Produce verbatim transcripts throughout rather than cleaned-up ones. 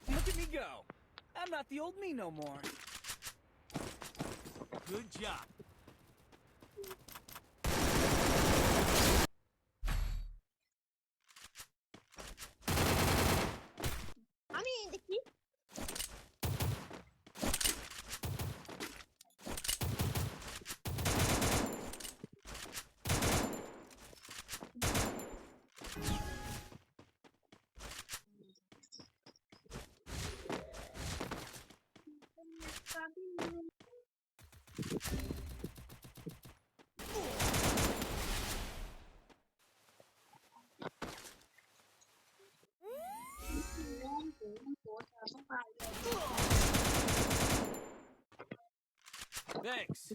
Look at me go. I'm not the old me no more. Good job. Ami, deki. Thanks.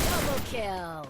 Double kill.